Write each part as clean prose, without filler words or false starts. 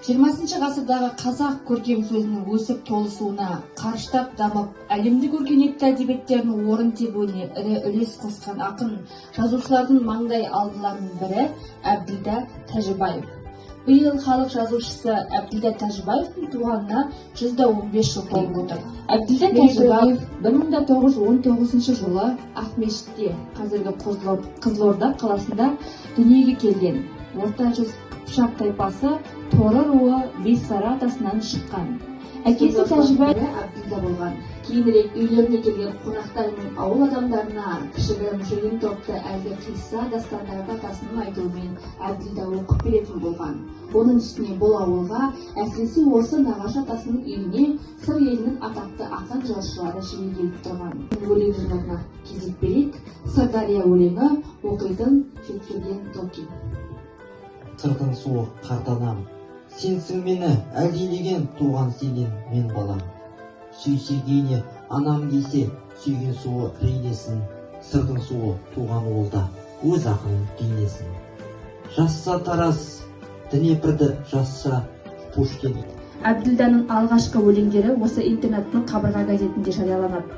20 ғасырдағы қазақ көркем сөзінің өсіп толысуына, қарыштап дамып, әлемдік өркениетті әдебиеттердің орын тебуіне ірі үлес қосқан ақын жазушылардың маңдай алдыларының бірі Әбділда Тәжібаев. Биыл халық жазушысы Әбділда Тәжібаевтың туғанына 115 жыл толып отыр. Әбділда Тәжібаев 1919 жылы Ақмешітте, қазіргі Қызылорда қаласында дүниеге келген. Орта жүз қыпшақ тайпасы торы руы Бессары атасынан шыққан. Әкесі Тәжібай Әбділда болған. Кейінірек үйлеріне келген қонақтар мен ауыл адамдарына кішігірім жиын топты әлгі қисса, дастандарды атасының айтуымен Әбділда оқып беретін болған. Оның үстіне бұл ауылға, әсіресе осы нағашы атасының үйіне Сыр елінің атақты ақын жазушылары жиі келіп тұрған. Өлең жырларына кезек берейік. «Сырдария» өлеңі оқитын Жеткерген Токин. Сырдың суы, қарт анам, сенсің мені әлдилеген, туған сенен мен балам. Сүйсе ене, анам десе, сүйген суы рейнесін. Сырдың суы туған ол да өз ақынын бейнесін. Жазса Тарас Днепрді, жазса Пушкин. Әбділданың алғашқы өлеңдері осы интернаттың қабырға газетінде жарияланады.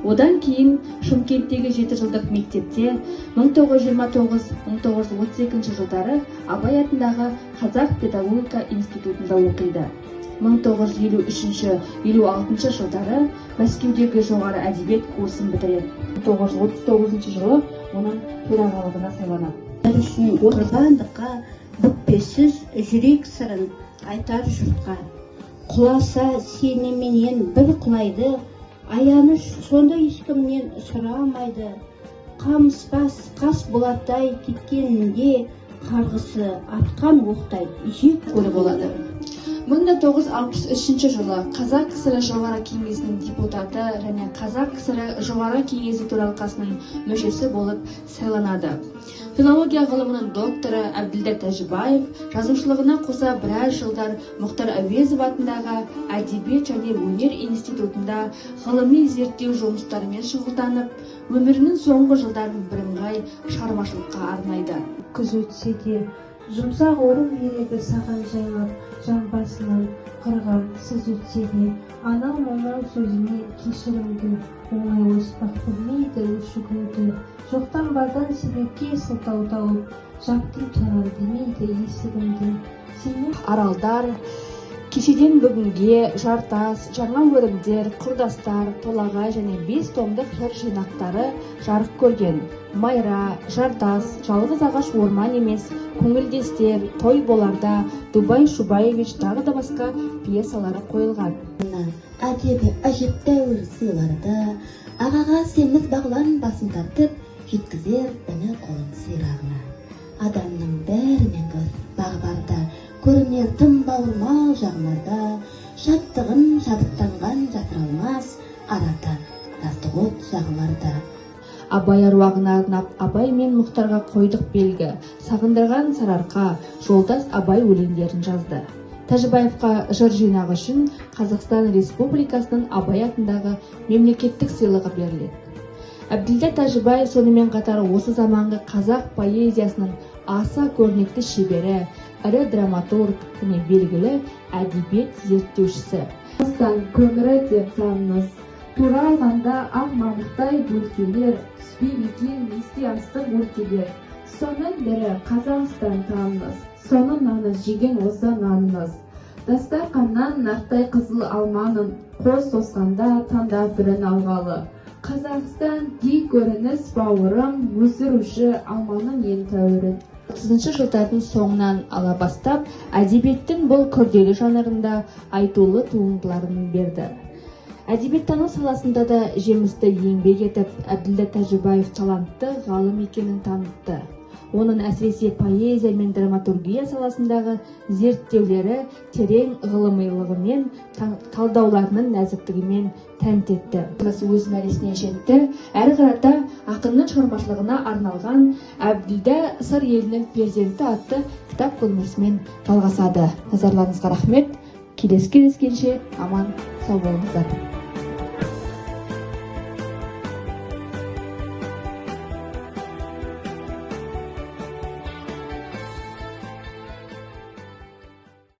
Одан кейін Шымкенттегі жеті жылдық мектепте, 1929-1932 жылдары Абай атындағы Қазақ педагогика институтында оқиды. 1953-56 жылдары Мәскеудегі жоғары әдебиет курсын бітіреді. 1939 жылы оның төрағалығына сайланады. Үшін құрбандыққа бүкпесіз жүрек сырын айтар жұртқа. Құласа, сеніменен бір құлайды, аяныш сонда ешкімнен сұрамайды. Қамысбас қас болаттай кеткенінде, қарғысы атқан оқтай жек көрі болады. 1963 жылы Қазақ КСР Жоғары Кеңесінің депутаты және Қазақ КСР Жоғары Кеңесі төралқасының мүшесі болып сайланады. Филология ғылымының докторы Әбділда Тәжібаев жазушылығына қоса біраз жылдар Мұхтар Әуезов атындағы Әдебиет және өнер институтында ғылыми зерттеу жұмыстарымен шұғылданып, өмірінің соңғы жылдарын бірыңғай шығармашылыққа арнайды. Күз өтсе де, жұмсақ орын береді саған жайлап, жамбасынан қырған сыз өтсе де. Анау мынау сөзіне кешірімді, оңай оспақ білмейді өшігуді. Жоқтан бардан себепке сылтау тауып, жаптым саған демейді есігімді сенен. «Аралдар», «Кешеден бүгінге», «Жартас», «Жаңа өрімдер», «Құрдастар», «Толағай» және бес томдық жыр жинақтары жарық көрген. «Майра», «Жартас», «Жалғыз ағаш орман емес», «Көңілдестер», «Той боларда», «Дубай Шубаевич» тағы да басқа пьесалары қойылған. Әдебі әжептәуір сыйларды, ағаға семіз бағлан басын тартып, жеткізер іні қолын сирағына. Адамның бәрімен дос бағы барда, көрінер тым бауырмал жағынарда, шаттығын шабыттанған жасыра алмас, арада жастық от жағыларда. Абай әруағына арнап «Абай мен Мұхтарға қойдық белгі», «Сағындырған Сарыарқа», «Жолдас Абай» өлеңдерін жазды. Тәжібаевқа жыр жинағы үшін Қазақстан Республикасының Абай атындағы мемлекеттік сыйлығы беріледі. Әбділда Тәжібаев сонымен қатар осы заманғы қазақ поэзиясының аса көрнекті шебері, ірі драматург және белгілі әдебиет зерттеушісі. Қазақстан көмірі де жанымыз. Тура алғанда ақ мамықтай бөлкелер, түспей екен есте астық өлкелер. Соның бірі Қазақстан танымыз, соның наны жеген осы нанымыз. Дастарқаннан нартай қызыл алманың қос тосқанда таңдап бірін алғалы. Қазақстан дей көрініс бауырым, өсіруші алманың ең тәуірін. 30 жылдардың соңынан ала бастап әдебиеттің бұл күрделі жанрында айтулы туындыларын берді. Әдебиеттану саласында да жемісті еңбек етіп, Әбділда Тәжібаев талантты ғалым екенін танытты. Оның әсіресе поэзия мен драматургия саласындағы зерттеулері терең ғылымилығымен, талдауларының нәзіктігімен тәнті етті. Өз мәресіне жетті. Әрі қарата ақынның шығармашылығына арналған «Әбділда Сыр елінің перзенті» атты кітап көрмесімен жалғасады. Назарларыңызға рахмет. Келесі кездескенше аман сау болыңыздар.